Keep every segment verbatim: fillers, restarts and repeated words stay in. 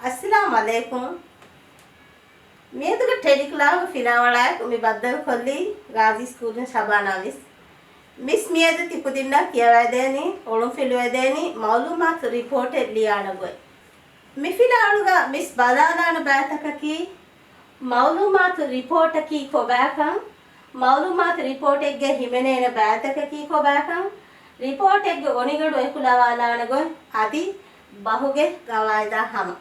އައްސަލާމު ޢަލައިކުމް. މިއަދުގެ ޓެލިކްލާހުގެ ފިލާވަޅާއެކު މި ބައްދަލުކޮށްލީ ޣާޒީ ސްކޫލުން ޝަބާނާ ވެސް. މިސް މިއަދު ތިކުދިންނަށް ކިޔަވައިދޭނީ، އޮޅުންފިލުވައިދޭނީ މައުލޫމާތު ރިޕޯޓެއް ލިޔާނެ ގޮތް. މި ފިލާވަޅުގަ މިސް ބަލާލާނެ ބައިތަކަކީ، މައުލޫމާތު ރިޕޯޓަކީ ކޮބާކަން، މައުލޫމާތު ރިޕޯޓެއްގަ ހިމެނޭނެ ބައިތަކަކީ ކޮބާކަން، ރިޕޯޓެއްގެ އޮނިގަނޑު އެކުލަވާލާނެ ގޮތް އަދި ބަހުގެ ގަވާއިދާ ހަމަ.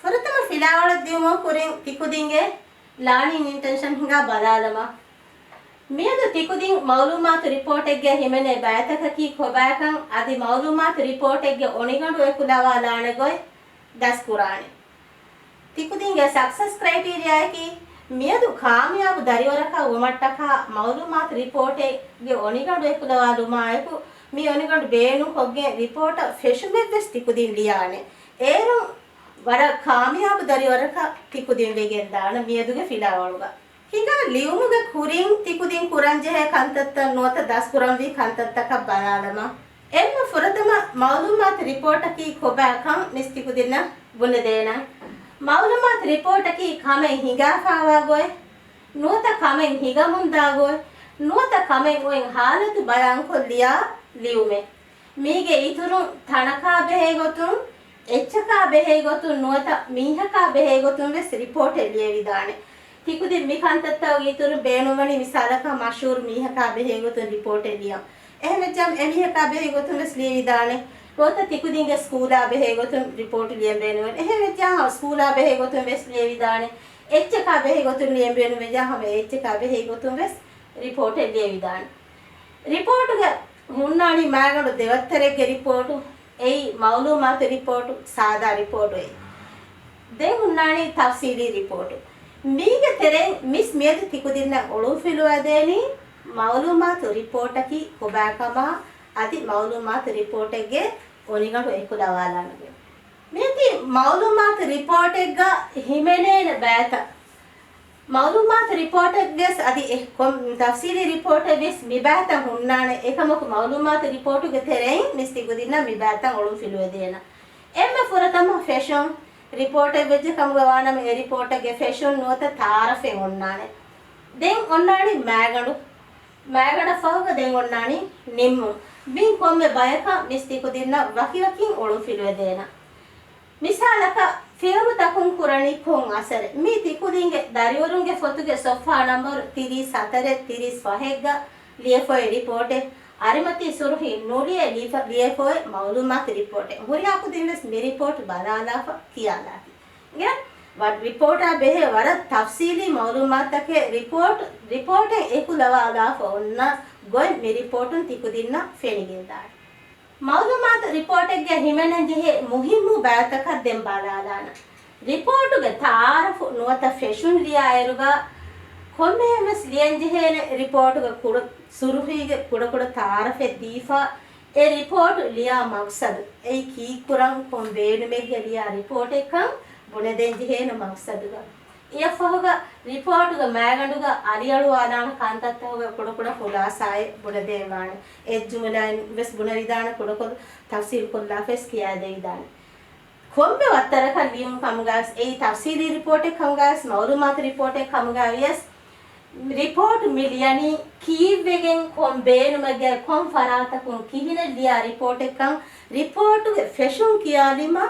ފުރަތަމަ ފިލާވަޅަށް ދިއުމުގެ ކުރިން ތިކުދިންގެ ލާނިން އިންޓެންޝަން ހިނގާ ބަލާލަމާ. މިއަދު ތިކުދިން މައުލޫމާތު ރިޕޯޓެއްގަ ހިމެނޭ ބައިތަކަކީ ކޮބާކަން އަދި މައުލޫމާތު ރިޕޯޓެއްގެ އޮނިގަނޑު އެކުލަވާލާނެ ގޮތް ދަސްކުރާނެ. ތިކުދިންގެ ސަކްސެސް ކްރައިޓީރިއާއަކީ މިއަދު ކާމިޔާބު ދަރިވަރަކަށް ވުމަށްޓަކާ މައުލޫމާތު ރިޕޯޓެއްގެ އޮނިގަނޑު އެކުލަވާލުމާއެކު، މި އޮނިގަނޑު ބޭނުންކޮށްގެން ރިޕޯޓަށް ފެށުމެއްވެސް ތިކުދިން ލިޔާނެ. އޭރުން ވަރަށް ކާމިޔާބު ދަރިވަރަކަށް ތިކުދިން ވެގެންދާނެ މިއަދުގެ ފިލާވަޅުގަ. ހިނގާ ލިޔުމުގެ ކުރިން ތިކުދިން ކުރަންޖެހޭ ކަންތައްތައް ނުވަތަ ދަސްކުރަންވީ ކަންތައްތަކަށް ބަލާލަމާ. އެންމެ ފުރަތަމަ މައުލޫމާތު ރިޕޯޓަކީ ކޮބާކަން މިސް ތިކުދިންނަށް ބުނެދޭނަން. މައުލޫމާތު ރިޕޯޓަކީ ކަމެއް ހިނގާފާވާ ގޮތް، ނުވަތަ ކަމެއް ހިނގަމުންދާ ގޮތް، ނުވަތަ ކަމެއް އޮތް ހާލަތު ބަޔާންކޮށް ލިޔާ ލިޔުމެއް. މީގެ އިތުރުން ތަނަކާ ބެހޭ ގޮތުން، އެއްޗަކާ ބެހޭ ގޮތުން ނުވަތަ މީހަކާ ބެހޭ ގޮތުން ވެސް ރިޕޯޓެއް ލިޔެވިދާނެ. ތިކުދިން މި ކަންތައްތަކުގެ އިތުރުން ބޭނުންވަނީ މިސާލަކަށް މަޝްހޫރު މީހަކާ ބެހޭ ގޮތުން ރިޕޯޓެއް ލިޔަން. އެހެންވެއްޖާމަ އެމީހަކާ ބެހޭ ގޮތުން ވެސް ލިޔެވިދާނެ. ނުވަތަ ތިކުދިންގެ ސްކޫލާ ބެހޭ ގޮތުން ރިޕޯޓު ލިޔަން ބޭނުންވަނީ. އެހެންވެއްޖާ ސްކޫލާ ބެހޭ ގޮތުން ވެސް ލިޔެވިދާނެ. އެއްޗަކާ ބެހޭ ގޮތުން ލިޔަން ބޭނުންވެއްޖާ ހަމަ އެއްޗަކާ ބެހޭ ގޮތުން ވެސް ރިޕޯޓެއް ލިޔެވިދާނެ. ރިޕޯޓުގަ ހުންނާނީ މާގަނޑު ދެވައްތަރެއްގެ ރިޕޯޓު. އެއީ މައުލޫމާތު ރިޕޯޓު، ސާދާ ރިޕޯޓު އެއީ. ދެން ހުންނާނީ ތަފްސީލީ ރިޕޯޓު. މީގެ ތެރެއިން މިސް މިއަދު ތިކުދިންނަށް އޮޅުންފިލުވައިދޭނީ މައުލޫމާތު ރިޕޯޓަކީ ކޮބާކަމާ އަދި މައުލޫމާތު ރިޕޯޓެއްގެ އޮނިގަނޑު އެކުލަވާލާނެ ގޮތް. މިއޮތީ މައުލޫމާތު ރިޕޯޓެއްގަ ހިމެނޭނެ ބައިތައް. މައުލޫމާތު ރިޕޯޓެއްވެސް އަދި އެ ކޮން ތަފްސީލީ ރިޕޯޓެއްވެސް މި ބައިތައް ހުންނާނެ. އެކަމަކު މައުލޫމާތު ރިޕޯޓުގެ ތެރެއިން މިސް ތިކުދިންނަށް މި ބައިތައް އޮޅުން ފިލުވެދޭނަ. އެންމެ ފުރަތަމަ ފެށުން. ރިޕޯޓެއް ވެއްޖެ ކަމުގަ ވާނަމަ އެ ރިޕޯޓެއްގެ ފެށުން ނުވަތަ ތައާރަފެއް އޮންނާނެ. ދެން އޮންނާނީ މާގަނޑު. މާގަނޑަށް ފަހުގަ ދެން އޮންނާނީ ނިންމުން. މި ކޮންމެ ބަޔަކަށް މިސް ތިކުދިންނަށް ވަކިވަކިން އޮޅުން ފިލުވެދޭނަ. މިސާލަކަށް، ފިލްމުތަކުން ކުރަނީ ކޮން އަސަރެއް؟ މީ ތިކުދިންގެ ދަރިވަރުންގެ ފޮތުގެ ސޮފްހާ ނަންބަރު ތިރީސް ހަތަރެއް ތިރީސް ފަހެއްގަ ލިޔެފައި ރިޕޯޓެއް، އަރިމަތީ ސުރުހީ ނުލިޔެ ލިޔެފަ-، ލިޔެފައި މައުލޫމާތު ރިޕޯޓެއް. ހުރިހާ ކުދިން ވެސް މި ރިޕޯޓް ބަލާލާފަ ކިޔާލާތި. ގެ ވަ-، ރިޕޯޓާ ބެހޭ ވަރަށް ތަފްސީލީ މައުލޫމާތުތަކެއް ރިޕޯޓް، ރިޕޯޓެއް އެކުލަވާލާފަ އޮންނަ ގޮތް މި ރިޕޯޓުން ތިކުދިންނަށް ފެނިގެންދާނެ. މައުލޫމާތު ރިޕޯޓެއްގަ ހިމެނެންޖެހޭ މުހިއްމު ބައިތަކަށް ދެން ބަލާލާނަން. ރިޕޯޓުގެ ތައާރަފު ނުވަތަ ފެށުން ލިޔާއިރުގަ ކޮންމެހެން ވެސް ލިޔަންޖެހޭނެ ރިޕޯޓުގެ ކުޑަ-، ސުރުހީގެ ކުޑަކުޑަ ތައާރަފެއް ދީފަ، އެ ރިޕޯޓު ލިޔާ މަގްސަދު، އެއީ ކީއްކުރަން ކޮން ބޭނުމެއްގެ ލިޔާ ރިޕޯޓެއްކަން ބުނެދޭންޖެހޭނެ މަގްސަދުގަ. އެއަށްފަހުގަ ރިޕޯޓުގެ މައިގަނޑުގަ އަލިއަޅުވާލާނެ ކަންތައްތަކުގެ ކުޑަކުޑަ ޚުލާސާއެއް ބުނެދޭންވާނެ. އެއް ޖުމުލައިން ވެސް ބުނެވިދާނެ، ކުޑަކޮށް ތަފްސީލުކޮށްލާފަވެސް ކިޔާދެވިދާނެ. ކޮންމެ ވައްތަރަކަށް ލިޔުން ކަމުގަވެސް، އެއީ ތަފްސީލީ ރިޕޯޓެއް ކަމުގަވެސް، މައުލޫމާތު ރިޕޯޓެއް ކަމުގަވިޔަސް، ރިޕޯޓު މި ލިޔަނީ ކީއްވެގެން، ކޮން ބޭނުމެއްގައި، ކޮން ފަރާތަކުން، ކިހިނެއް ލިޔާ ރިޕޯޓެއްކަން، ރިޕޯޓުގެ ފެށުން ކިޔާލީމަ،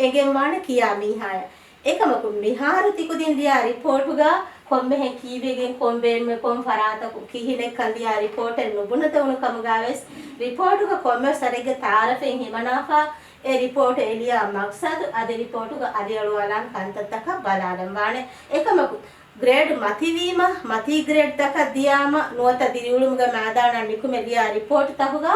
އެނގެންވާނެ ކިޔާ މީހާޔަށް. އެކަމަކު، މިހާރު ތިކުދިން ލިޔާ ރިޕޯޓުގަ ކޮންމެހެން ކީއްވެގެން ކޮން ބޭނުމެއް ކޮން ފަރާތަކު ކިހިނެއްކަން ލިޔާ ރިޕޯޓެއް ނުބުނެދެވުނު ކަމުގަވެސް، ރިޕޯޓުގަ ކޮންމެ ސަރެއްގެ ތައާރަފެއް ހިމަނާފަ، އެ ރިޕޯޓު އެ ލިޔާ މަގްސަދު އަދި ރިޕޯޓުގަ އަލިއަޅުވާލާން ކަންތައްތަކަށް ބަލާލަން ވާނެ. އެކަމަކު، ގްރޭޑް މަތިވީމަ، މަތީ ގްރޭޑްތަކަށް ދިޔާމަ، ނުވަތަ ދިރިއުޅުމުގެ މައިދާނަށް ނިކުމެ ލިޔާ ރިޕޯޓުތަކުގަ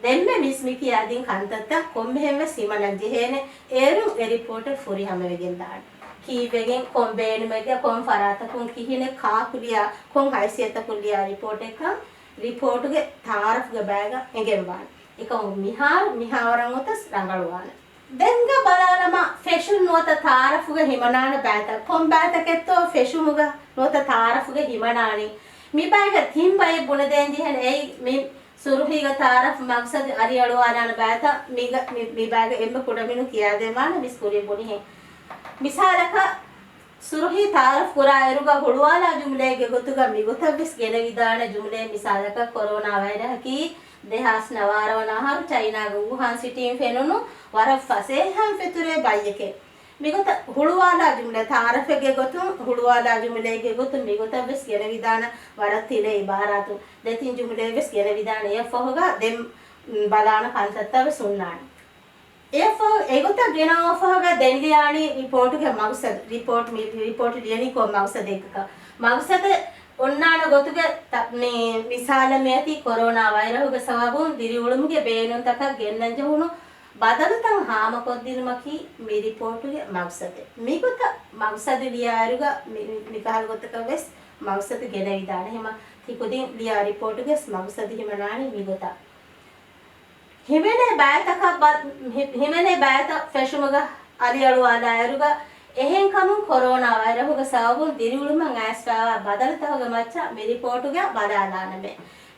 ދެންމެ މިސް މި ކިޔާދިން ކަންތައްތައް ކޮންމެހެން ވެސް ހިމަނަން ޖެހޭނެ. އޭރުން އެ ރިޕޯޓެއް ފުރިހަމަވެގެން ދާނެ. ކީއްވެގެން، ކޮން ބޭނުމެއްގަ، ކޮން ފަރާތަކުން، ކިހިނެއް، ކާކު ލިޔާ، ކޮން ހައިސިއްޔަތަކުން ލިޔާ ރިޕޯޓެއްކަން ރިޕޯޓުގެ ތައާރަފުގެ ބައިގަ އެނގެންވާނެ. އެކަމު މިހާރު މިހާވަރަށް އޮތަސް ރަނގަޅުވާނެ. ދެންގަ ބަލާލަމާ، ފެށުން ނުވަތަ ތައާރަފުގަ ހިމަނާނެ ބައިތައް. ކޮން ބައިތަކެއްތޯ ފެށުމުގަ ނުވަތަ ތައާރަފުގަ ހިމަނާނީ؟ މި ބައިގަ ތިން ބައެއް ބުނެދޭން ޖެހޭނެ. އެއީ މި ސުރުހީގަ ތައާރަފް މަގްސަދު އަލިއަޅުވާލާނެ ބައިތައް މީގަ-، މި-، މި ބައިގަ އެންމެ ކުޑަމިނުން ކިޔާދޭންވާނެ މިސް ކުރިން ބުނިހެން. މިސާލަކަށް، ސުރުހީ ތައާރަފް ކުރާ އިރުގަ ހުޅުވާލާ ޖުމްލައެއްގެ ގޮތުގަ މިގޮތަށް ވެސް ގެނެވިދާނެ ޖުމްލައެއް. މިސާލަކަށް، ކޮރޯނާ ވައިރަހަކީ ދެހާސް ނަވާރަ ވަނަ އަހަރު ޗައިނާގެ ވޫހާން ސިޓީން ފެނުނު ވަރަށް ފަސޭހައިން ފެތުރޭ ބައްޔެކޭ. މިގޮތަށް ހުޅުވާލާ ޖުމްލަ ތައާރަފެއްގެ ގޮތުން، ހުޅުވާލާ ޖުމްލައެއްގެ ގޮތުން މިގޮތަށް ވެސް ގެނެވިދާނެ ވަރަށް ތިލަ އިބާރާތު. ދެތިން ޖުމްލައެއް ވެސް ގެނެވިދާނެ. އެއަށްފަހުގަ ދެން ބަލާނެ ކަންތައްތައް ވެސް ހުންނާނެ. އެއަށްފަހު، އެގޮތަށް ގެނައުމަށްފަހުގަ ދެން ލިޔާނީ ރިޕޯޓުގެ މަގްސަދު. ރިޕޯޓް މި-، ރިޕޯޓް ލިޔަނީ ކޮން މަގްސަދެއްގަކަށް؟ މަގްސަދެއް އޮންނާނެ ގޮތުގެ ތަ-، މި-، މިސާލަށް މިއޮތީ ކޮރޯނާ ވައިރަހުގެ ސަބަބުން ދިރިއުޅުމުގެ ބޭނުންތަކަށް ގެންނަން ޖެހުނު ބަދަލުތައް ހާމަކޮށްދިނުމަކީ މި ރިޕޯޓުގެ މަގްސަދެއް. މިގޮތަށް މަގްސަދު ލިޔާއިރުގަ މި-، މި-، މިކަހަލަ ގޮތަކަށް ވެސް މަގްސަދު ގެނެވިދާނެ. ހަމަ ތިކުދިން ލިޔާ ރިޕޯޓުގެ ވެސް މަގްސަދު ހިމަނާނީ މިގޮތަށް. ހިމެނޭ ބައިތަކަށް ބަ-، ހި-، ހިމެނޭ ބައިތައް ފެށުމުގަ އަލިއަޅުވާލާއިރުގަ، އެހެންކަމުން ކޮރޯނާ ވައިރަހުގެ ސަބަބުން ދިރިއުޅުމަށް އައިސްފައިވާ ބަދަލުތަކުގެ މައްޗަށް މި ރިޕޯޓުގަ ބަލާލާނަމޭ.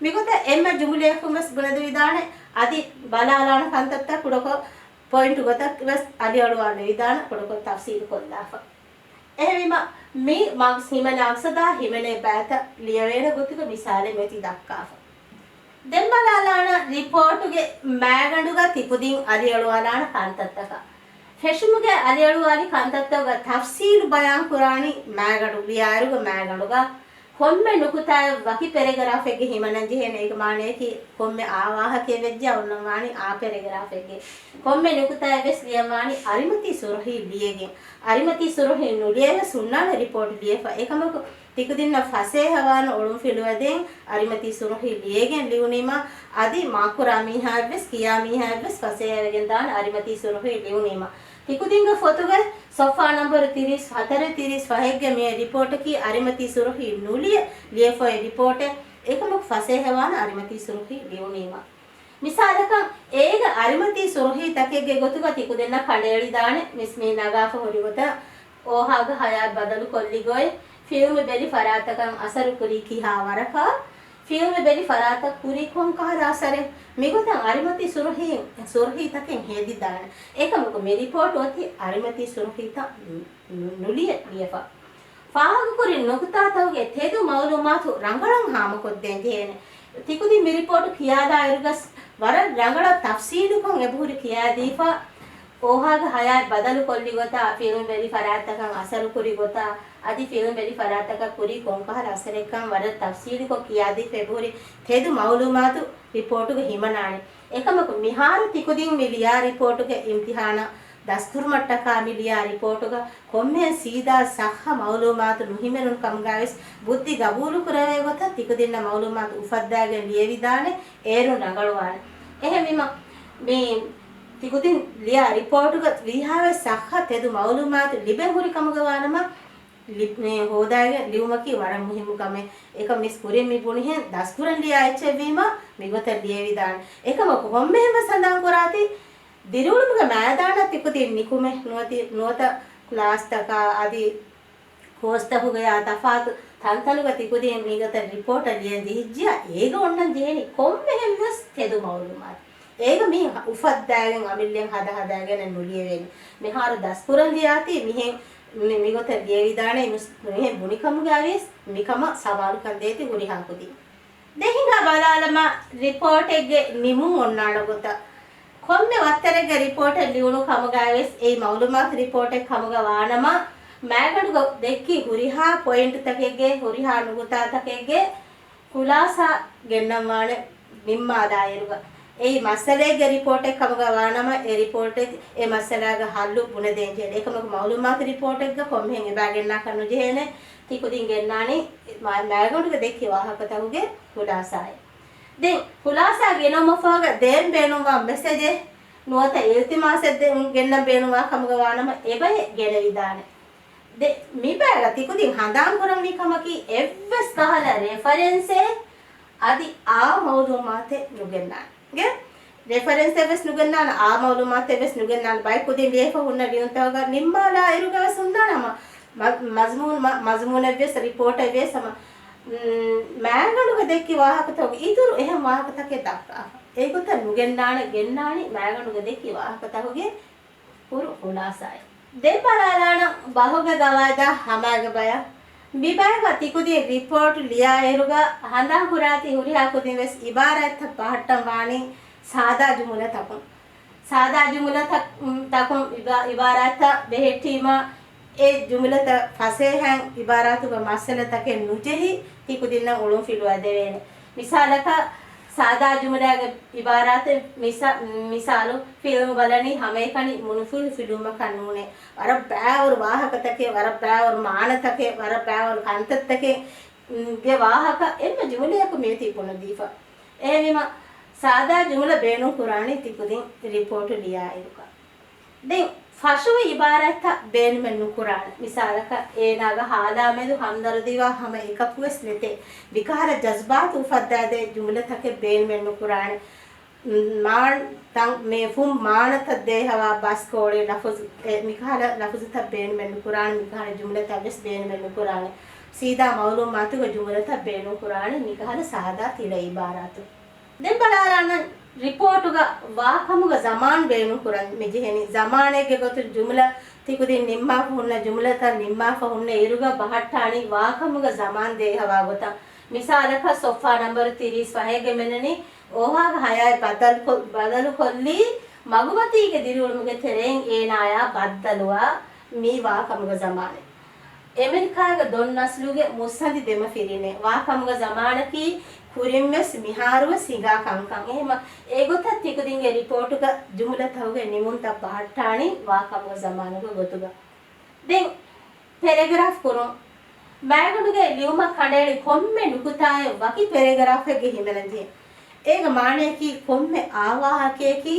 މިގޮތަށް އެންމެ ޖުމުލަޔަކުން ވެސް ބުނެދެވިދާނެ، އަދި ބަލާލާނެ ކަންތައްތައް ކުޑަކޮށް، ޕޮއިންޓު ގޮތަށް ވެސް އަލިއަޅުވާލެވިދާނެ ކުޑަކޮށް ތަފްސީލު ކޮށްލާފަ. އެހެންވީމަ، މި މަގްސް ހިމެނޭ މަގްސަދާ ހިމެނޭ ބައިތައް ލިޔެވޭނެ ގޮތުގަ މިސާލެއް މިއޮތީ ދައްކާފަ. ދެން ބަލާލާނަ ރިޕޯޓުގެ މާގަނޑުގަ ތިކުދިން އަލިއަޅުވާލާނަ ކަންތައްތަކަށް. ފެށުމުގެ އަލިއަޅުވާލި ކަންތައްތަކުގަ ތަފްސީލު ބަޔާން ކުރާނީ މާގަނޑު ލިޔާއިރުގަ މާގަނޑުގަ ކޮންމެ ނުކުތާއެއް ވަކި ޕެރެގްރާފެއްގެ ހިމަނަން ޖެހޭނެ. އޭގެ މާނަޔަކީ ކޮންމެ އާ ވާހަކައެއް ވެއްޖެ އޮންނަން ވާނީ އާ ޕެރެގްރާފެއްގެ. ކޮންމެ ނުކުތާއެއް ވެސް ލިޔަން ވާނީ އަރިމަތީ ސުރުހީ ލިޔެގެން. އަރިމަތީ ސުރުހީ ނުލިޔެވެސް ހުންނާނެ ރިޕޯޓް ލިޔެފަ. އެކަމަކު، ތިކުދިންނަށް ފަސޭހަވާން އޮޅުންފިލުވަދޭން އަރިމަތީ ސުރުހީ ލިޔެގެން ލިޔުނީމަ، އަދި މާކުރާ މީހާއެއްވެސް، ކިޔާ މީހާއެއްވެސް ފަސޭހަވެގެން ދާން އަރިމަތީ ސުރުހީ ލިޔުނީމަ. ތިކުދިންގެ ފޮތުގެ ސޮފްހާ ނަންބަރު ތިރީސް ހަތަރެއް ތިރީސް ފަހެއްގެ މި ރިޕޯޓަކީ އަރިމަތީ ސުރުހީ ނުލިޔެ، ލިޔެފައި ރިޕޯޓެއް. އެކަމަކު ފަސޭހަވާން އަރިމަތީ ސުރުހީ ލިޔުނީމަ. މިސާލަކަށް، އޭގެ އަރިމަތީ ސުރުހީ ތަކެއްގެ ގޮތުގަ ތިކުދިންނަށް ކަނޑައެޅިދާނެ މިސް މި ނަގާފަ ހުރި ގޮތަށް، އޯހާގެ ހަޔާތް ބަދަލު ކޮށްލި ގޮތް، ފިލްމު ބެލި ފަރާތަކަށް އަސަރު ކުރީ ކިހާ ވަރަކަށް، ފިލްމު ބެލި ފަރާތަށް ކުރީ ކޮން ކަހަލަ އަސަރެއް؟ މިގޮތަށް އަރިމަތީ ސުރުހީ، ސުރުހީ ތަކެއް ހެދިދާނެ. އެކަމަކު މި ރިޕޯޓް އޮތީ އަރިމަތީ ސުރުހީތައް ނު-، ނުލިޔެ ލިޔެފަ. ފާހަގަކުރި ނުކުތާތަކުގެ ތެދު މައުލޫމާތު ރަނގަޅަށް ހާމަކޮށްދޭން ޖެހޭނެ. ތިކުދިން މި ރިޕޯޓު ކިޔާލާއިރުގަސް ވަރަށް ރަނގަޅަށް ތަފްސީލުކޮށް އެބަހުރި ކިޔާދީފަ، އޯހާގެ ހަޔާތް ބަދަލު ކޮށްލި ގޮތާ، ފިލްމު ބެލި ފަރާތްތަކަށް އަސަރު ކުރި ގޮތާ، އަދި ފިލްމު ބެލި ފަރާތްތަކަށް ކުރީ ކޮންކަހަލަ އަސަރެއްކަން ވަރަށް ތަފްސީލުކޮށް ކިޔާދީފަ އެބަހުރި ތެދު މައުލޫމާތު ރިޕޯޓުގަ ހިމަނާނެ. އެކަމަކު މިހާރު ތިކުދިން މި ލިޔާ ރިޕޯޓުގެ އިމްތިހާނަށް ދަސްކުރުމަށްޓަކާ މި ލިޔާ ރިޕޯޓުގަ ކޮންމެހެން ސީދާ ސައްހަ މައުލޫމާތު ނުހިމެނުނު ކަމުގައިވެސް ބުއްދި ގަބޫލުކުރެވޭ ގޮތަށް ތިކުދިންނަށް މައުލޫމާތު އުފައްދާގެން ލިޔެވިދާނެ އޭރުން ރަނގަޅުވާނެ. އެހެންވީމަ، މި ތިކުދިން ލިޔާ ރިޕޯޓުގަ ވީހާވެސް ސައްހަ ތެދު މައުލޫމާތު ލިބެން ހުރި ކަމުގަ ވާނަމަ، ލި-، މި ހޯދާގެން ލިޔުމަކީ ވަރަށް މުހިއްމު ކަމެއް. އެކަމް މިސް ކުރިން މި ބުނިހެން ދަސްކުރަން ލިޔާ އެއްޗެއްވީމަ، މިގޮތަށް ލިޔެވިދާނެ. އެކަމަކު ހޮންމެހެން ވެސް ހަނދާން ކުރާތީ، ދިރިއުޅުމުގެ މައިދާނަށް ތިކުދިން ނިކުމެ ނުވަތި-، ނުވަތަ ކްލާސްތަކާ އަދި ކޯސްތަކުގަޔާ ތަފާތު ތަންތަނުގަ ތިކުދިން މިގޮތަށް ރިޕޯޓަށް ލިޔަން ޖެހިއްޖިޔާ، އޭގަ އޮންނަން ޖެހެނީ ކޮންމެހެން ވެސް ތެދު މައުލޫމާތު. އޭގަ މި އުފައްދާގެން އަމިއްލައަށް ހަދާ ހަދާގެން ނުލިޔެވޭނެ. މިހާރު ދަސްކުރަން ލިޔާތީ މިހެން މި-، މިގޮތަށް ލިޔެވިދާނެ މި-، މިހެން ބުނިކަމުގައިވިޔަސް މިކަމަށް ސަވާލުކަން ދޭތި ހުރިހާ ކުދިން. ދެން ހިނގާ ބަލާލަމާ، ރިޕޯޓެއްގެ ނިމުން އޮންނާނެ ގޮތަށް. ކޮންމެ ވައްތަރެއްގެ ރިޕޯޓެއް ލިޔުނު ކަމުގައިވިޔަސް އެއީ މައުލޫމާތު ރިޕޯޓެއް ކަމުގަ ވާނަމަ، މައިގަނޑުގަ ދެއްކި ހުރިހާ ޕޮއިންޓްތަކެއްގެ، ހުރިހާ ނުކުތާތަކެއްގެ ޚުލާސާ ގެންނަންވާނެ ނިންމާލާއިރުގަ. އެއީ މައްސަލައެއްގެ ރިޕޯޓެއް ކަމުގަ ވާނަމަ، އެ ރިޕޯޓެއް އެ މައްސަލާގެ ހައްލު ބުނެދޭން ޖެހޭނެ. އެކަމަކު މައުލޫމާތު ރިޕޯޓެއްގަ ކޮންމެހެން އެބައި ގެންނާކަށް ނުޖެހޭނެ. ތިކުދިން ގެންނާނީ މަ-، މައިގަނޑުގަ ދެއްކި ވާހަކަތަކުގެ ޚުލާސާއެއް. ދެން ޚުލާސާ ގެނައުމަށްފަހުގަ ދޭން ބޭނުންވާ މެސެޖެއް ނުވަތަ އިލްތިމާސެއް ދެ-، ގެންނަން ބޭނުންވާ ކަމުގަ ވާނަމަ އެބައެއް ގެނެވިދާނެ. ދެ-، މިބައިގަ ތިކުދިން ހަނދާން ކުރަންވީ ކަމަކީ އެއްވެސް ކަހަލަ ރެފަރެންސެއް އަދި އާ މައުލޫމާތެއް ނުގެންނާނެ. ގެ ރެފަރެންސެއް ވެސް ނުގެންނާނެ، އާ މައުލޫމާތެއް ވެސް ނުގެންނާނެ. ބައެއް ކުދިން ލިޔެފަ ހުންނަ ލިޔުންތަކުގަ ނިންމާލާ އިރުގަ ވެސް ހުންނާނެ ހަމަ މަ-، މަޒްމޫން، މަ-، މަޒްމޫނެއް ވެސް ރިޕޯޓެއް ވެސް ހަމަ މް، މާގަނޑުގަ ދެއްކި ވާހަކަތަކުގެ އިތުރު އެހެން ވާހަކަތަކެއް ދައްކާފަ. އެގޮތަށް ނުގެންނާނެ، ގެންނާނީ މާގަނޑުގަ ދެއްކި ވާހަކަތަކުގެ ކުރު ޚުލާސާއެއް. ދެން ބަލާލާނަން ބަހުގެ ގަވާއިދާ ހަމައިގެ ބަޔަށް. މިބައިގަ ތިކުދިން ރިޕޯޓް ލިޔާއިރުގަ ހަނދާން ކުރާތީ ހުރިހާ ކުދިން ވެސް އިބާރާތްތައް ބަހައްޓަން ވާނީ ސާދާ ޖުމުލަތަކުން. ސާދާ ޖުމުލަތައް، ތަކުން އިބާ-، އިބާރާތްތައް ބެހެއްޓީމަ، އެ ޖުމުލަތައް ފަސޭހައިން އިބާރާތުގަ މައްސަލަތަކެއް ނުޖެހި، ތިކުދިންނަށް އުޅުން ފިލުވައިދެވޭނެ. މިސާލަކަށް، ސާދާ ޖުމުލާގެ އިބާރާތެއް މިސާ-، މިސާލު، ފިލްމު ބަލަނީ ހަމައެކަނި މުނުފުލު ފިލުމަކަށް ނޫނޭ. ވަރަށް ބައިވަރު ވާހަކަތަކެއް، ވަރަށް ބައިވަރު މާނަތަކެއް، ވަރަށް ބައިވަރު ކަންތައްތަކެއް، ގެ ވާހަކަ އެންމެ ޖުމުލަޔަކު މިއޮތީ ބުނެދީފަ. އެހެންވީމަ، ސާދާ ޖުމުލަ ބޭނުން ކުރާނީ ތިކުދިން ރިޕޯޓު ލިޔާއިރުގަ. ދެން ފަށުވި އިބާރާތްތައް ބޭނުމެއް ނުކުރާނެ. މިސާލަކަށް، އޭނާގެ ހާލާމެދު ހަމްދަރުދީވާ ހަމަ އެކަކުވެސް ނެތޭ. މިކަހަލަ ޖަޒްބާތު އުފައްދާދޭ ޖުމުލަތަކެއް ބޭނުމެއް ނުކުރާނެ. މާން-، ތަން-، މޭފުން މާނަތައް ދޭހަވާ ބަސްކޯޅި ލަފުޒު، އެ، މިކަހަލަ ލަފުޒުތައް ބޭނުމެއް ނުކުރާނެ، މިކަހަލަ ޖުމުލަތައް ވެސް ބޭނުމެއް ނުކުރާނެ. ސީދާ މައުލޫމާތުގެ ޖުމުލަތައް ބޭނުން ކުރާނެ، މިކަހަލަ ސާދާ ތިލަ އިބާރާތު. ދެން ބަލާލާނަން ރިޕޯޓުގަ ވާކަމުގަ ޒަމާން ބޭނުން ކުރަން މިޖެހެނީ. ޒަމާނެއްގެ ގޮތުން ޖުމުލަ ތިކުދިން ނިންމާފަ ހުންނަ ޖުމުލަތައް ނިންމާފަ ހުންނަ އިރުގަ ބަހައްޓާނީ ވާކަމުގަ ޒަމާން ދޭހަވާ ގޮތަށް. މިސާލަކަށް ސޮފްހާ ނަންބަރު ތިރީސް ފަހެއްގެ މިނަނީ އޯހާގެ ހަޔާތް ބަދަލުކޮ-، ބަދަލުކޮށްލީ މަގުމަތީގެ ދިރިއުޅުމުގެ ތެރެއިން އޭނާޔާ ބައްދަލުވާ މީ ވާކަމުގެ ޒަމާނެއް. އެމެރިކާގެ ދޮން ނަސްލުގެ މުއްސަނދި ދެމަފިރިންނޭ. ވާކަމުގެ ޒަމާނަކީ ކުރިންވެސް މިހާރުވެސް ހިނގާ ކަންކަން. އެހެމަ އެގޮތަށް ތިކުދިންގެ ރިޕޯޓުގަ ޖުމުލަތަކުގެ ނިމުންތައް ބަހައްޓާނީ ވާކަމުގެ ޒަމާނުގެ ގޮތުގަ. ދެން ޕެރެގްރާފް ކުރުން. މާގަނޑުގެ ލިޔުމަށް ކަނޑައެޅި ކޮންމެ ނުކުތާއެއް ވަކި ޕެރެގްރާފެއްގެ ހިމެނަންޖެހޭ. އޭގެ މާނަޔަކީ ކޮންމެ އާ ވާހަކަޔަކީ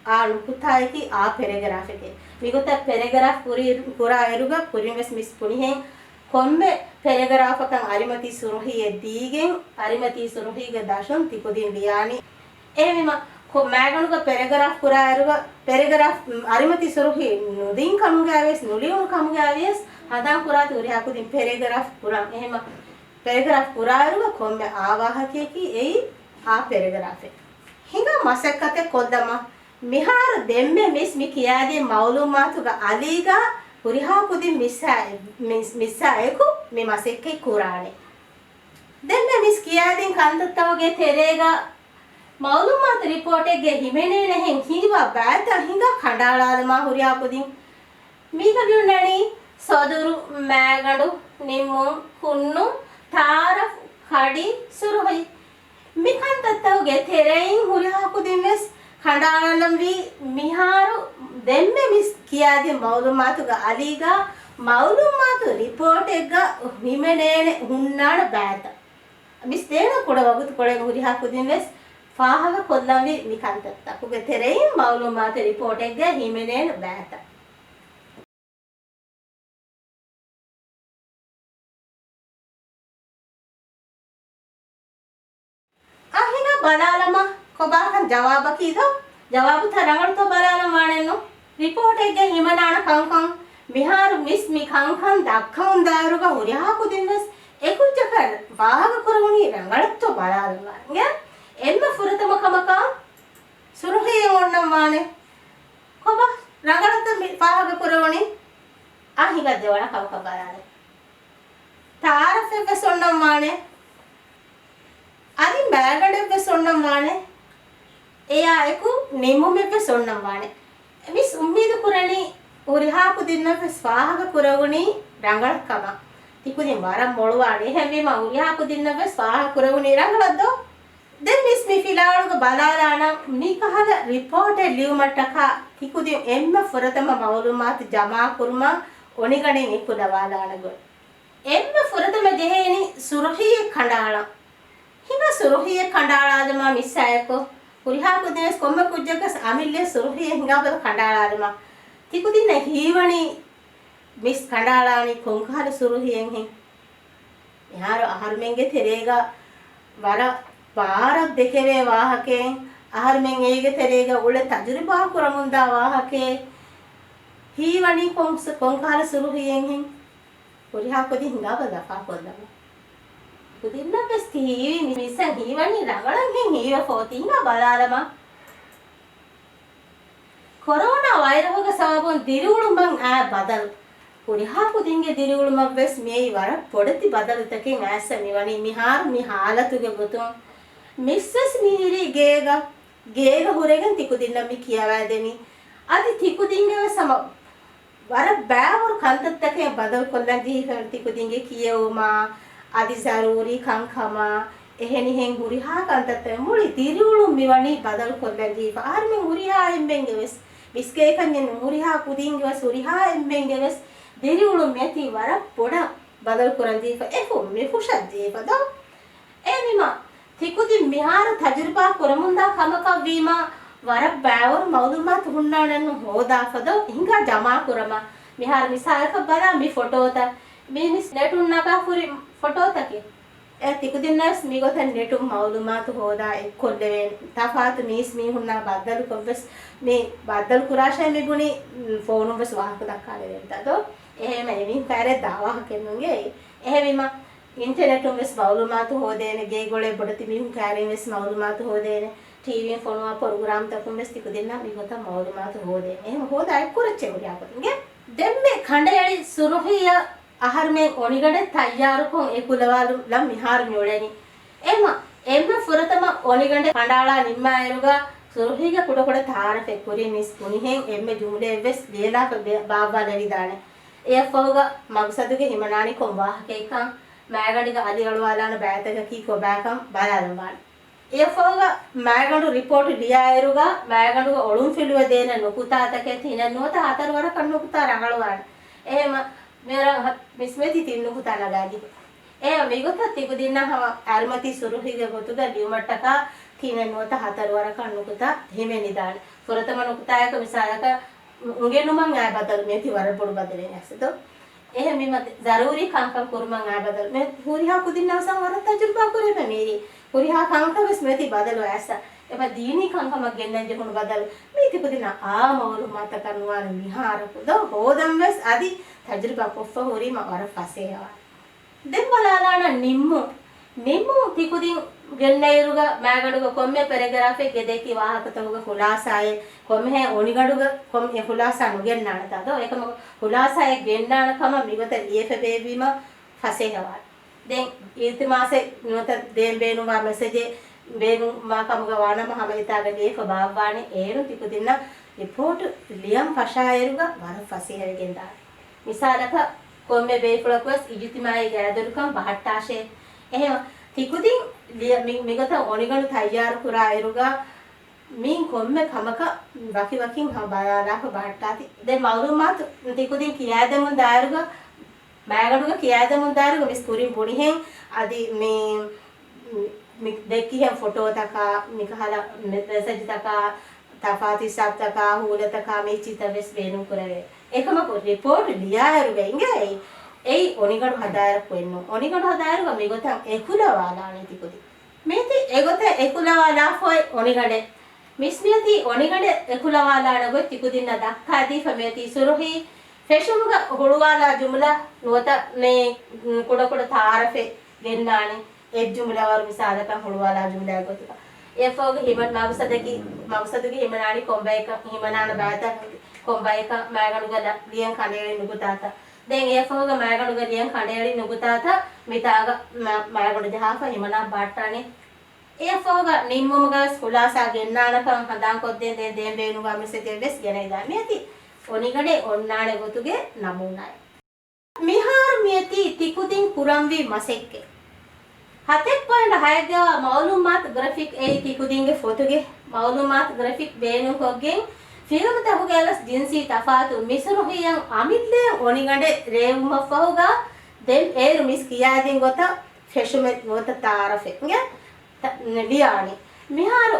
އާ ނުކުތާއަކީ އާ ޕެރެގްރާފެކޭ. މިގޮތަށް ޕެރެގްރާފް ކުރި-، ކުރާ އިރުގަ ކުރިންވެސް މިސް ބުނިހެން ކޮންމެ ޕެރެގްރާފަކަށް އަރިމަތީ ސުރުހީއެއް ދީގެން އަރިމަތީ ސުރުހީގެ ދަށުން ތިކުދިން ލިޔާނީ. އެހެންވީމަ، ކޮ-، މާގަނޑުގަ ޕެރެގްރާފް ކުރާއިރުގަ، ޕެރެގްރާފް، އަރިމަތި ސުރުހި ނުދިން ކަމުގައިވިޔަސް، ނުލިޔުނު ކަމުގައިވިޔަސް، ހަނދާން ކުރާތި ހުރިހާ ކުދިން ޕެރެގްރާފް ކުރަން. އެހެމަ، ޕެރެގްރާފް ކުރާއިރުގަ ކޮންމެ އާ ވާހަކަޔަކީ އެއީ އާ ޕެރެގްރާފެއް. ހިނގާ މަސައްކަތެއް ކޮށްލަމާ، މިހާރު ދެންމެ މިސް މި ކިޔާދިން މައުލޫމާތުގަ އަލީގަ ހުރިހާ ކުދިން މިސްއާ، މިސް، މިސްއާ އެކު މި މަސައްކަތް ކުރާނެ. ދެންމެ މިސް ކިޔާދިން ކަންތައްތަކުގެ ތެރޭގަ މައުލޫމާތު ރިޕޯޓެއްގެ ހިމެނޭނެހެން ހީވާ ބައިތައް ހިނގާ ކަނޑައަޅާލަމާ ހުރިހާ ކުދިން. މީގަ މިއޮންނަނީ ސޮދުރު، މާގަނޑު، ނިންމުން، ހުންނުން، ތައާރަފް، ކަޑި، ސުރުހީ. މި ކަންތައްތަކުގެ ތެރެއިން ހުރިހާ ކުދިން ވެސް ކަނޑައަޅާލަންވީ. މިހާރު ދެންމެ މިސް ކިޔާދިން މައުލޫމާތުގަ އަލީގަ މައުލޫމާތު ރިޕޯޓެއްގަ ހިމެނޭނެ ހުންނާނެ ބައިތައް. މިސް ދޭނެ ކުޑަ ވަގުތުކޮޅެއް ހުރިހާ ކުދިން ވެސް ފާހަގަ ކޮށްލަންވީ މި ކަންތައްތަކުގެ ތެރެއިން މައުލޫމާތު ރިޕޯޓެއްގަ ހިމެނޭނެ ބައިތައް. އާ ހިނގާ ބަލާލަމާ، ކޮބާކަން ޖަވާބަކީ ދޯ؟ ޖަވާބުތައް ރަނގަޅުތޯ ބަލާލަން ވާނެއްނު؟ ރިޕޯޓެއްގަ ހިމަނާނެ ކަންކަން، މިހާރު މިސް މި ކަންކަން ދައްކަމުން ދާއިރުގަ ހުރިހާ ކުދިން ވެސް އެކުއްޖަކަށް ފާހަގަ ކުރެވުނީ ރަނގަޅަށްތޯ ބަލާލަން ވާނެ. އެންމެ ފުރަތަމަ ކަމަކަށް ސުރުޚީއެއް އޮންނަން ވާނެ. ކޮބާ ރަނގަޅަށްތަ މި ފާހަގަ ކުރެވުނީ؟ އާ ހިނގާ ދެވަނަ ކަމަކަށް ބަލާލަން. ތައާރަފެއްވެސް އޮންނަން ވާނެ. އަދި މާގަނޑެއްވެސް އޮންނަން ވާނެ. އެޔާ އެކު ނިންމުމެއްވެސް އޮންނަން ވާނެ. މިސް އުއްމީދު ކުރަނީ ހުރިހާ ކުދިންނަށްވެސް ފާހަގަ ކުރެވުނީ ރަނގަޅަށް ކަމަށް. ތިކުދިން ވަރަށް މޮޅުވާނެ. އެހެންވީމަ ހުރިހާ ކުދިންނަށްވެސް ފާހަގަ ކުރެވުނީ ރަނގަޅަށް ދޯ؟ ދެން މިސް މި ފިލާވަޅުގަ ބަލާލާނަން، މިކަހަލަ ރިޕޯޓެއް ލިޔުމަށްޓަކާ ތިކުދިން އެންމެ ފުރަތަމަ މައުލޫމާތު ޖަމާކުރުމަށް އޮނިގަނޑެއް އެކުލަވާލާނެ ގޮތް. އެންމެ ފުރަތަމަ ޖެހޭނީ ސުރުޚީއެއް ކަނޑައަޅަން. ހިނގާ ސުރުޚީއެއް ކަނޑައަޅާލަމާ މިސްއާއެކު. ހުރިހާ ކުދިންވެސް ކޮންމެ ކުއްޖަކަސް އަމިއްލަ ސުރުޚީއެއް ހިނގާބަލަ ކަނޑައަޅާލަމާ. ތިކުދިންނަށް ހީވަނީ މިސް ކަނޑައަޅާނީ ކޮންކަހަލަ ސުރުޚީއެއްހެން؟ މިހާރު އަހަރުމެންގެ ތެރޭގަ ވަރަށް ބާރަށް ދެކެވޭ ވާހަކައެއް، އަހަރުމެން އޭގެ ތެރޭގަ އުޅެ ތަޖުރިބާ ކުރަމުންދާ ވާހަކައެއް ހީވަނީ ކޮން-، ކޮންކަހަލަ ސުރުޚީއެއްހެން؟ ހުރިހާ ކުދިން ހިނގާބަލަ ލަފާކޮށްލަމާ. ކުދިންނަށްވެސް ތި ހީވީ މިސްއަށް ހީވަނީ ރަނގަޅަށްހެން ހީވެފަ އޮތީ. ހިނގާ ބަލާލަމާ. ކޮރޯނާ ވައިރަހުގެ ސަބަބުން ދިރިއުޅުމަށް އައި ބަދަލު. ހުރިހާ ކުދިންގެ ދިރިއުޅުމަށްވެސް މިއައީ ވަރަށް ބޮޑެތި ބަދަލުތަކެއް އައިސް މިވަނީ މިހާރު މި ހާލަތުގެ ގޮތުން. މިސްވެސް މިހިރީ ގޭގަ، ގޭގަ ހުރެގެން ތިކުދިންނަށް މި ކިޔަވައިދެނީ. އަދި ތިކުދިންގެވެސް ހަމަ ވަރަށް ބައިވަރު ކަންތައްތަކެއް ބަދަލުކޮށްލަން ޖެހިފަ ތިކުދިންގެ ކިޔެވުމާ، އަދި ޒަރޫރީ ކަންކަމާ، އެހެނިހެން ހުރިހާ ކަންތައްތައް މުޅި ދިރިއުޅުން މިވަނީ ބަދަލުކޮށްލަން ޖެހިފަ. އަހަރުމެން ހުރިހާ އެންމެންގެވެސް މިސްގޭކަންޏެއް ނޫން، ހުރިހާ ކުދިންގެވެސް ހުރިހާ އެންމެންގެވެސް ދިރިއުޅުން މިއޮތީ ވަރަށް ބޮޑަށް ބަދަލުކުރަން ޖެހިފަ. އެ ހު-، މި ފުށަށް ޖެހިފަ ދޯ؟ އެހެންވީމަ، ތިކުދިން މިހާރު ތަޖުރިބާ ކުރަމުންދާ ކަމަކަށް ވީމަ، ވަރަށް ބައިވަރު މައުލޫމާތު ހުންނާނެއްނު ހޯދާފަ ދޯ؟ ހިނގާ ޖަމާ ކުރަމާ. މިހާރު މިސާލަކަށް ބަލާ މި ފޮޓޯތައް. މީ މިސް ނެޓުން ނަގާ ފުރި ފޮޓޯތަކެއް. އެ ތިކުދިންނަށް މިގޮތަށް ނެޓުން މައުލޫމާތު ހޯދާ އެއްކޮށްލެވޭނެ. ތަފާތު މީސް މީހުންނާ ބައްދަލުކޮށްވެސް މި ބައްދަލު ކުރާށޭ މި ބުނި، ފޯނުން ވެސް ވާހަކަ ދައްކާލެވޭނެތާ ދޯ؟ އެހެންވީމަ އެމީހުން ކައިރިއަށް ދާ ވާހަކައެއްނޫން އެއީ. އެހެންވީމަ، އިންޓަނެޓުން ވެސް މައުލޫމާތު ހޯދޭނެ، ގޭގޮޅޭ ބޮޑެތި މީހުން ކައިރިން ވެސް މައުލޫމާތު ހޯދޭނެ، ޓީވީން ފޮނުވާ ޕްރޮގްރާމްތަކުން ވެސް ތިކުދިންނަށް މިގޮތަށް މައުލޫމާތު ހޯދޭނެ. އެހެން ހޯދާ އެއްކުރައްޗޭ ހުރިހާ ކުދިންގެ. ދެންމެ ކަނޑައެޅި ސުރުހީއަށް އަހަރުމެން އޮނިގަނޑެއް ތައްޔާރުކޮށް އެކުލަވާލުމަށް މިހާރު މިއުޅެނީ. އެމަ، އެންމެ ފުރަތަމަ އޮނިގަނޑެއް ކަނޑައަޅާ ނިންމާއިރުގަ ސުރުހީގެ ކުޑަކުޑަ ތާރަފެއް ކުރިން މިސް ބުނިހެން އެންމެ ޖުމުލައެއްވެސް ލިޔެލާފަ ބެ-، ބާއްވާލެވިދާނެ. އެއަށްފަހުގަ މަގުސަދުގެ ހިމަނާނީ ކޮން ވާހަކައެއްކަން، މައިގަނޑުގަ އަލިއަޅުވާލާނެ ބައިތަކަކީ ކޮބާކަން ބަލާލަންވާނެ. އެއަށްފަހުގަ މައިގަނޑު ރިޕޯޓު ލިޔާއިރުގަ މައިގަނޑުގަ އޮޅުންފިލުވަ ދޭނެ ނުކުތާތަކެއް ތިނެއް ނުވަތަ ހަތަރު ވަރަކަށް ނުކުތާ ރަނގަޅުވާނެ. އެހެމަ މިއަރަށް ހަ-، މިސްމެތި ތިން ނުކުތާ ނަގާދީފަ. އެ މިގޮތަށް ތިކުދިންނަށް ހަމަ އަރިމަތީ ސުރުހީގެ ގޮތުގަ ލިޔުމަށްޓަކާ ތިނެއް ނުވަތަ ހަތަރު ވަރަކަށް ނުކުތާ ހިމެނިދާނެ. ފުރަތަމަ ނުކުތާއަކަށް މިސާލަކަށް އުނގެނުމަށް އައި ބަދަލު މިއޮތީ ވަރަށް ބޮޑު ބަދަލެއް އައިސް ދޯ؟ އެހެންވީމަ ޒަރޫރީ ކަންކަން ކުރުމަށް އައި ބަދަލު މި ހުރިހާ ކުދިންނަށް ވަރަށް ތަޖުރިބާ ކުރެވޭ މިއިރީ. ހުރިހާ ކަންކަން ވެސް މިއޮތީ ބަދަލު އައިސް. އެބަ ދީނީ ކަންކަމަށް ގެންނަން ޖެހުނު ބަދަލު މީ ތިކުދިންނަށް އާ މައުލޫމާތަކަށް ނުވާނެ މިހާރަކު ދޯ؟ ހޯދަން ވެސް އަދި ތަޖުރިބާ ކޮށްފަ ހުރީމަ ވަރަށް ފަސޭހަވާނެ. ދެން ބަލާލާނަން ނިންމުން. ނިންމުން ތިކުދިން ގެންނައިރުގަ މައިގަނޑުގަ ކޮންމެ ޕެރެގްރާފެއްގެ ދެއްކި ވާހަކަތަކުގެ ޚުލާސާއެއް، ކޮންމެހެން އޮނިގަނޑުގަ ކޮން އެ ޚުލާސާ ނުގެންނާނެތާ ދޯ؟ އެކަމަކު ޚުލާސާއެއް ގެންނާނެ ކަމަށް މިގޮތަށް ލިޔެފަ ބޭއްވީމަ ފަސޭހަވާނެ. ދެން އިލްތިމާސެއް ނުވަތަ ދޭން ބޭނުންވާ މެސެޖެއް ބޭނުންވާ ކަމުގަ ވާނަމަ ހަމަ އެތާގަ ލިޔެފަ ބާއްވާނެ. އޭރުން ތިކުދިންނަށް ރިޕޯޓު ލިޔަން ފަށާއިރުގަ ވަރަށް ފަސޭހަވެގެންދާނެ. މިސާލަކަށް ކޮންމެ ބޭފުޅަކުވެސް އިޖުތިމާއީ ގާތްދޮރުކަން ބަހައްޓާށޭ. އެހެން ތިކުދިން ލިޔ-، މި-، މިގޮތަށް އޮނިގަނޑު ތައްޔާރު ކުރާއިރުގަ މި ކޮންމެ ކަމަކަށް ވަކިވަކިން ހަމަ ބަލާލާފަ ބަހައްޓާތި. ދެން މައުލޫމާތު ތިކުދިން ކިޔާދެމުން ދާއިރުގަ މައިގަނޑުގަ ކިޔާދެމުން ދާއިރުގަ މިސް ކުރިން ބުނިހެން އަދި މި، މި ދެއްކިހެން ފޮޓޯތަކާ، މިކަހަލަ މެ-، މެސެޖްތަކާ، ތަފާތު ހިސާބުތަކާ، ހޫލަތަކާ، މި ޗިތައް ވެސް ބޭނުން ކުރެވޭ. އެކަމަކު ރިޕޯޓް ލިޔާއިރުގަ އިނގޭ އެއީ، އެއީ އޮނިގަނޑު ހަދާއިރަކު އެއްނު. އޮނިގަނޑު ހަދާއިރުގަ މިގޮތަށް އެކުލަވާލާނީ ތިކުދިން. މީތި އެގޮތަށް އެކުލަވާލާފައި އޮނިގަނޑެއް. މިސް މިއޮތީ އޮނިގަނޑެއް އެކުލަވާލާނެ ގޮތް ތިކުދިންނަށް ދައްކާދީފަ މިއޮތީ ސުރުހީ ފެށުމުގަ ހުޅުވާލާ ޖުމުލަ ނުވަތަ މި ކުޑަކުޑަ ތައާރަފެއް ގެންނާނެ. އެއް ޖުމުލަވަރު މިސާލަކަށް ހުޅުވާލާ ޖުމުލައެއް ގޮތުގަ. އެއަށްފަހުގަ ހިމަން މަގުސަދަކީ، މަގުސަދުގެ ހިމަނާނީ ކޮންބައެއްކަން، ހިމަނާނެ ބައިތައް ކޮންބައެއްކަން މައިގަނޑުގަ ލިޔަން ކަނޑައެޅި ނުކުތާތައް. ދެން އެއަށްފަހުގަ މައިގަނޑުގަ ލިޔަން ކަނޑައެޅި ނުކުތާތައް މިތާގަ މަ-، މައިގަނޑު ޖަހާފަ ހިމަނާ ބަހައްޓާނެ. އެއަށްފަހުގަ ނިންމުމުގަ ވެސް ޚުލާސާ ގެންނާނެކަން ހަނދާންކޮށްދޭން ދޭން ދޭން ބޭނުންވާ މެސެޖެއް ވެސް ގެނައިދާ. މިއޮތީ އޮނިގަނޑެއް އޮންނާނެ ގޮތުގެ ނަމޫނާއެއް. މިހާރު މިއޮތީ ތިކުދިން ކުރަންވީ މަސައްކަތް. ހަތެއް ޕޮއިންޓް ހައެއްގަވާ މައުލޫމާތު ގްރަފިކް އެއީ ތިކުދިންގެ ފޮތުގެ މައުލޫމާތު ގްރަފިކް ބޭނުންކޮށްގެން، ފިލްމުތަކުގައި ވެސް ޖިންސީ ތަފާތު މިސުރުހީއަށް އަމިއްލައަށް އޮނިގަނޑެއް ރޭވުމަށްފަހުގަ، ދެން އޭރު މިސް ކިޔާދިން ގޮތަށް ފެށުމެއް ނުވަތަ ތައާރަފެއް އިނގޭ ތަ-، ލިޔާނީ. މިހާރު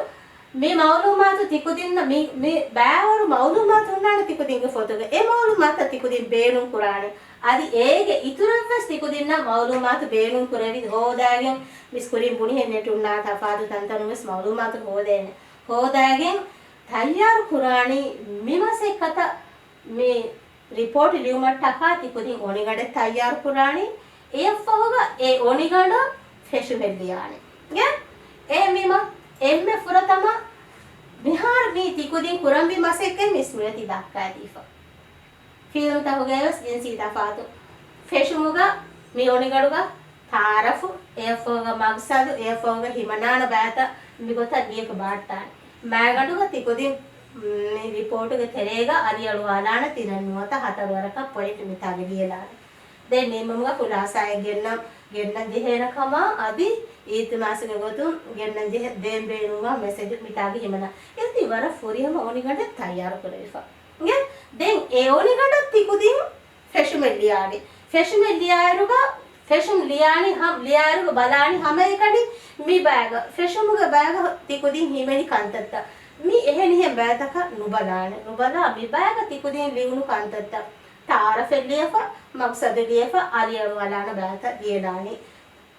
މި މައުލޫމާތު ތިކުދިންނަށް މި، މި ބައިވަރު މައުލޫމާތު ހުންނާނެ ތިކުދިންގެ ފޮތުގަ. އެ މައުލޫމާތަށް ތިކުދިން ބޭނުން ކުރާނެ. އަދި އޭގެ އިތުރަށްވެސް ތިކުދިންނަށް މައުލޫމާތު ބޭނުން ކުރެވި ހޯދާގެން މިސް ކުރިން ބުނިހެން ނެޓުންނާ ތަފާތު ތަންތަނުން ވެސް މައުލޫމާތު ހޯދޭނެ. ހޯދާގެން ތައްޔާރު ކުރާނީ މި މަސައްކަތަށް މި ރިޕޯޓް ލިޔުމަށްޓަކާ ތިކުދިން އޮނިގަނޑެއް ތައްޔާރު ކުރާނީ. އެއަށްފަހުގަ އެ އޮނިގަނޑަށް ފެށުމެއް ލިޔާނެ. ގެ؟ އެހެންވީމަ، އެންމެ ފުރަތަމަ މިހާރު މީ ތިކުދިން ކުރަންވީ މަސައްކަތް މިސް މިއޮތީ ދައްކާދީފަ. ފިލްމްތަކުގައިވެސް ޖިންސީ ތަފާތު. ފެށުމުގަ މި އޮނިގަނޑުގަ ތަޢާރަފު، އެއަށްފަހުގަ މަގްސަދު، އެއަށްފަހުގަ ހިމަނާނެ ބައިތައް މިގޮތަށް ލިޔެކަ ބާއްޓާނެ. މައިގަނޑުގަ ތިކުދިން މި ރިޕޯޓުގެ ތެރޭގަ އަލިއަޅުވާލާނެ ތިނެއް ނުވަތަ ހަތަރު ވަރަކަށް ޕޮއިންޓް މިތާގަ ލިޔެލާނެ. ދެން ނިންމުމުގަ ޚުލާސާއެއް ގެންނަން، ގެންނަން ޖެހޭނެ ކަމަށް އަދި އިލްތިމާސުގެ ގޮތުން ގެންނަން ޖެހޭ ދޭން ބޭނުންވާ މެސެޖު މިތާގަ ހިމަނާ. އެއޮތީ ވަރަށް ފުރިހަމަ އޮނިގަނޑެއް ތައްޔާރު ކުރެވިފަ. އިނގޭ؟ ދެން އެ އޮނިގަނޑަށް ތިކުދިން ފެށުމެއް ލިޔާނެ. ފެށުމެއް ލިޔާއިރުގަ، ފެށުން ލިޔާނީ ހަ-، ލިޔާއިރުގަ ބަލާނީ ހަމައެކަނި މި ބައިގަ، ފެށުމުގެ ބައިގަ ތިކުދިން ހިމެނި ކަންތައްތައް. މި އެހެނިހެން ބައިތަކަށް ނުބަލާނެ. ނުބަލާ މި ބައިގަ ތިކުދިން ލިޔުނު ކަންތައްތައް. ތަޢާރަފެއް ލިޔެފަ، މަގްސަދު ލިޔެފަ، އަލިއަޅުވާލާނެ ބައިތައް ލިޔެލާނީ.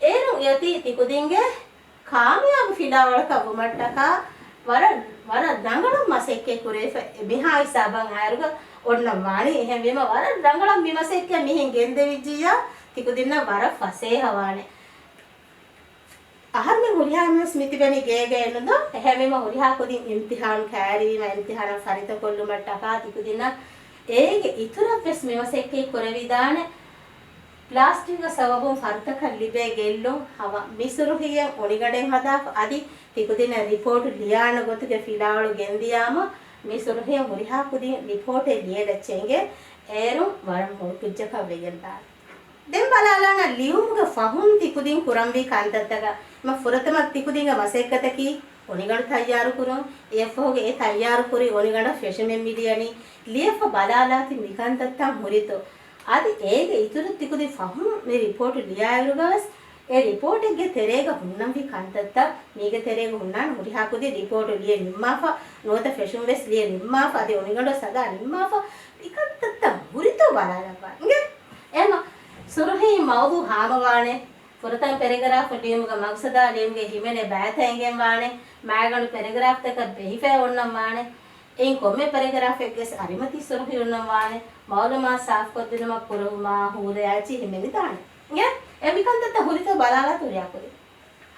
އޭރުން އެއޮތީ ތިކުދިންގެ ކާމިޔާބު ފިލާވަޅަކަށް ވުމަށްޓަކާ ވަރަށް، ވަރަށް ރަނގަޅަށް މަސައްކަތް ކުރެވިފަ މިހާ ހިސާބަށް އައިރުގަ އޮންނަން ވާނީ. އެހެންވީމަ ވަރަށް ރަނގަޅަށް މި މަސައްކަތް މިހެން ގެންދެވިއްޖިއްޔާ ތިކުދިންނަށް ވަރަށް ފަސޭހަވާނެ. އަހަރުމެން ހުރިހާ މީސް މިތިބެނީ ގޭގައެއްނުދޯ؟ އެހެންވީމަ ހުރިހާ ކުދިން އިމްތިހާން ކައިރިވީމަ އިމްތިހާނަށް ފަރިތަކޮށްލުމަށްޓަކާ ތިކުދިންނަށް އޭގެ އިތުރަށްވެސް މި މަސައްކަތް ކުރެވިދާނެ. ޕްލާސްޓިކްގެ ސަބަބުން ފަރުތަކަށް ލިބޭ ގެއްލުން ހަމަ މި ސުރުޚީއެއް އޮނިގަނޑެއް ހަދާފަ އަދި ތިކުދިންނަށް ރިޕޯޓު ލިޔާނެ ގޮތުގެ ފިލާވަޅު ގެންދިޔާމަ މި ސުރުޚީއެއް ހުރިހާ ކުދިން ރިޕޯޓެއް ލިޔެލައްޗޭ އިނގޭ. އޭރުން ވަރަށް ހޮޅުކުއްޖަކަށް ވެގެންދާނެ. ދެން ބަލާލާނަން ލިޔުމުގެ ފަހުން ތިކުދިން ކުރަންވީ ކަންތައްތަކަށް. މަ ފުރަތަމަ ތިކުދިންގެ މަސައްކަތަކީ އޮނިގަނޑު ތައްޔާރުކުރުން، އެއަށްފަހުގަ އެ ތައްޔާރުކުރި އޮނިގަނޑަށް ފެށުމެއް މި ލިޔަނީ. ލިޔެފަ ބަލާލާތި މިކަންތައްތައް ހުރިތޯ. އަދި އޭގެ އިތުރު ތިކުދިން ފަހުން މި ރިޕޯޓު ލިޔާއިރުގަވެސް އެ ރިޕޯޓެއްގެ ތެރޭގަ ހުންނަންވީ ކަންތައްތައް މީގެ ތެރޭގަ ހުންނާނެ ހުރިހާ ކުދިން ރިޕޯޓު ލިޔެ ނިންމާފަ، ނުވަތަ ފެށުންވެސް ލިޔެ ނިންމާފަ، އަދި އޮނިގަނޑު ސަދާ ނިންމާފަ، މިކަންތައްތައް ހުރިތޯ ބަލާލައްވާ. އިނގޭ؟ އެހެމަ ސުރުޚީ މައުޟޫ ހާމަވާނެ. ފުރަތަމަ ޕެރެގްރާފު ލިޔުމުގަ މަގްސަދާ ލިޔުމުގެ ހިމެނޭ ބައިތައް އެނގެންވާނެ. މައިގަނޑު ޕެރެގްރާފްތަކަށް ބެހިފައި އޮންނަން ވާނެ. އެއިން ކޮންމެ ޕެރެގްރާފެއްގެ އަރިމަތީ ސުރުޚީ އޮންނަން ވާނެ. މައުލޫމާތު ސާފުކޮށްދިނުމަށް ކުރެވުމާ ހޫލަޔާ އެއްޗިހި ހިމެނިދާނެ. އެ، އެ މިކަންތައްތައް ހުރިތޯ ބަލާލާ ތުރިއާކުރި.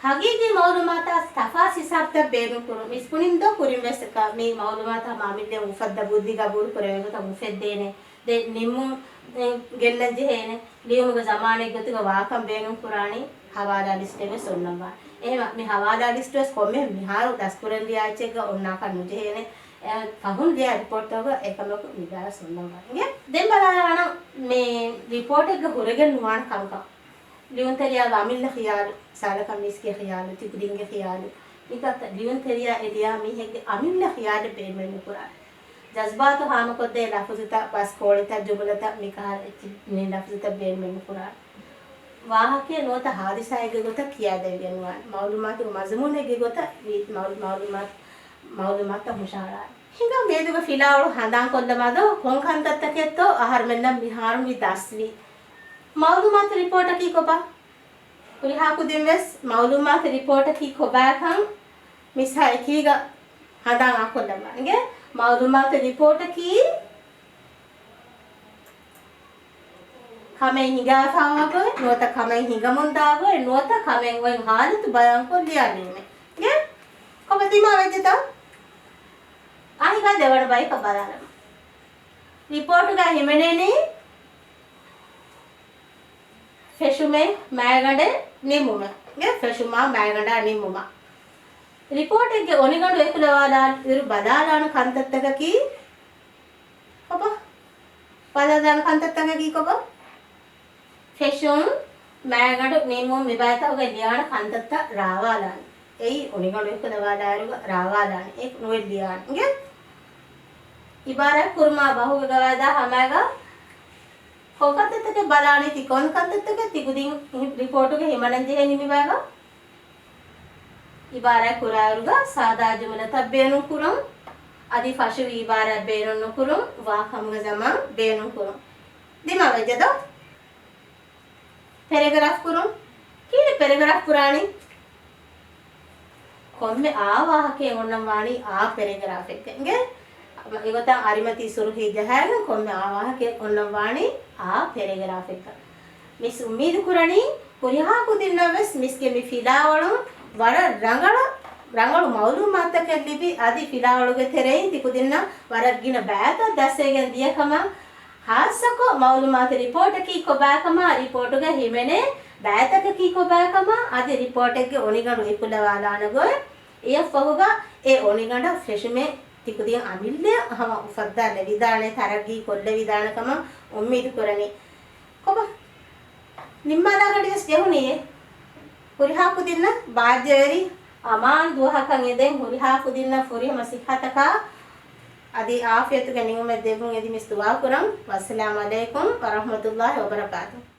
ހަގީގީ މައުލޫމާތާ ތަފާސް ހިސާބުތައް ބޭނުންކުރުން. މިސް ބުނިން ދޯ ކުރިން ވެސް މި މައުލޫމާތު ހަމަ އަމިއްލަ އުފައްދަ ބުއްދި ގަބޫލު ކުރެވޭ ގޮތަށް އުފެއްދޭނެ. ދެން ނިންމުން ގެންނަން ޖެހޭނެ. ލިޔުމުގެ ޒަމާނެއްގެ ގޮތުގަ ވާކަން ބޭނުން ކުރާނީ ހަވާލާ ލިސްޓެއް ވެސް އޮންނަންވާނެ. އެހެމަ މި ހަވާލާ ލިސްޓް ވެސް ކޮންމެ މިހާރު ދަސްކުރަން ލިޔާ އެއްޗެއްގަ އޮންނާކަށް ނުޖެހޭނެ. އެ، ފަހުން ލިޔާ ރިޕޯޓްތަކުގަ އެކަމަކު މި ބައިވެސް އޮންނަންވާނެ. ދެން ބަލާލާނަން މި ރިޕޯޓެއްގަ ހުރެގެން ނުވާނެ ކަންކަން. ލިޔުންތެރިޔާގެ އަމިއްލަ ޚިޔާލު، ސާލަކަށް މީސްގެ ޚިޔާލު، ތިކުދިންގެ ޚިޔާލު، މިކަންތައް ލިޔުންތެރިޔާ އެ ލިޔާ މީހެއްގެ އަމިއްލަ ޚިޔާލެއް ބޭނުމެއް ނުކުރާނެ. ޖަޒްބާތު ހާމަކޮށްދޭ ލަފުޒުތައް، ބަސް ކޯޅިތައް، ޖުމުލަތައް، މިކަހަލަ އެއްޗި ނިން ލަފުޒުތައް ބޭނުމެއް ނުކުރާނެ. ވާހަކައެއް ނުވަތަ ހާދިސާއެއްގެ ގޮތަށް ކިޔާދެވިގެން ނުވާނެ. މައުލޫމާތުގެ މަޒުމޫނެއްގެ ގޮތަށް ވީ މައު-، މައުލޫމާތު، މައުލޫމާތުތައް ހުށަހަޅާނެ. ހިނގާ މިއަދުގެ ފިލާވަޅު ހަނދާންކޮށްލަމާދޯ ކޮން ކަންތައްތަކެއްތޯ އަހަރުމެންނަށް މިހާރު މި ދަސްވީ. މައުލޫމާތު ރިޕޯޓަކީ ކޮބާ؟ ހުރިހާ ކުދިން ވެސް މައުލޫމާތު ރިޕޯޓަކީ ކޮބާކަން މިސްހާ އެކީގަ ހަނދާން އާކޮށްލައްވާ. އިނގޭ؟ މައުލޫމާތު ރިޕޯޓަކީ ކަމެއް ހިނގާފާވާ ގޮތް، ނުވަތަ ކަމެއް ހިނގަމުންދާ ގޮތް، ނުވަތަ ކަމެއް އޮތް ހާލަތު ބަޔާންކޮށް ލިޔާ ލިޔުމެއް. އިނގޭ؟ ކޮބާ ދިމާވެއްޖެތަ؟ އާ ހިނގާ ދެވަނަ ބަޔަކަށް ބަލާލަމާ. ރިޕޯޓުގަ ހިމެނޭނީ ފެށުމެއް މައިގަނޑެއް ނިންމުމެއް. އިނގޭ؟ ފެށުމާ މައިގަނޑާ ނިންމުމާ. ރިޕޯޓެއްގެ އޮނިގަނޑު އެކުލަވާލާ އިރު ބަލާލާނެ ކަންތައްތަކަކީ ކޮބާ؟ ބަލާލާނެ ކަންތައްތަކަކީ ކޮބާ؟ ފެށުން، މައިގަނޑު ނިންމުން މިބައިތަކުގައި ލިޔާނެ ކަންތައްތައް ރާވާލާނެ. އެއީ އޮނިގަނޑު އެކުލަވާލާއިރުގަ ރާވާލާނެ. އެ ނުވެއްލިޔާނެ. އިނގޭ؟ އިބާރާތް ކުރުމާ ބަހުގެ ގަވާއިދާ ހަމައިގަ ކޮން ކަންތައްތަކެއް ބަލާނީތީ؟ ކޮން ކަންތައްތަކެއް ތިކުދިން ރިޕޯޓުގަ ހިމަނަން ޖެހޭނީ މިބައިގަ؟ އިބާރާތް ކުރާއިރުގަ ސާދާ ޖުމުލަތައް ބޭނުން ކުރުން، އަދި ފަށުވި އިބާރާތް ބޭނުން ނުކުރުން، ވާ ކަމުގެ ޒަމާން ބޭނުން ކުރުން. ދިމާވެއްޖެ ދޯ؟ ޕެރެގްރާފް ކުރުން. ކިހިނެއް ޕެރެގްރާފް ކުރާނީ؟ ކޮންމެ އާ ވާހަކައެއް އޮންނަން ވާނީ އާ ޕެރެގްރާފެއްގަ. އިނގޭ؟ އެގޮތަށް އަރިމަތީ ސުރުޚީ ޖަހައިގެން ކޮންމެ އާ ވާހަކައެއް އޮންނަން ވާނީ އާ ޕެރެގްރާފެއްގަ. މިސް އުއްމީދު ކުރަނީ ހުރިހާ ކުދިންނަށް ވެސް މިސްގެ މި ފިލާވަޅުން ވަރަށް ރަނގަޅަށް، ރަނގަޅު މައުލޫމާތުތަކެއް ލިބި، އަދި ފިލާވަޅުގެ ތެރެއިން ތިކުދިންނަށް ވަރަށް ގިނަ ބައިތައް ދަސްވެގެން ދިޔަކަމަށް، ހާއްސަކޮށް މައުލޫމާތު ރިޕޯޓަކީ ކޮބާކަމާ، ރިޕޯޓުގަ ހިމެނޭ ބައިތަކަކީ ކޮބާކަމާ، އަދި ރިޕޯޓެއްގެ އޮނިގަނޑު އެކުލަވާލާނެ ގޮތް، އެއަށްފަހުގަ އެ އޮނިގަނޑަށް ފެށުމެއް ތިކުދިން އަމިއްލައަށް ހަމަ އުފައްދާލެވިދާނެ، ތަރައްގީ ކޮށްލެވިދާނެ ކަމަށް އުއްމީދު ކުރަނީ. ކޮބާ؟ ނިންމާލާ ގަޑި ވެސް ޖެހުނީއޭ. ހުރިހާ ކުދިންނަށް ބާއްޖަވެރި އަމާން ދުވަހަކަށް އެދެން، ހުރިހާ ކުދިންނަށް ފުރިހަމަ ސިއްހަތަކާ އަދި އާފިޔަތުގެ ނިޢުމަތް ދެއްވުން އެދި މިސް ދުޢާ ކުރަން. ވައްސަލާމް ޢަލައިކުމް ވަރަޙްމަތުﷲ ވަބަރަކާތުހު.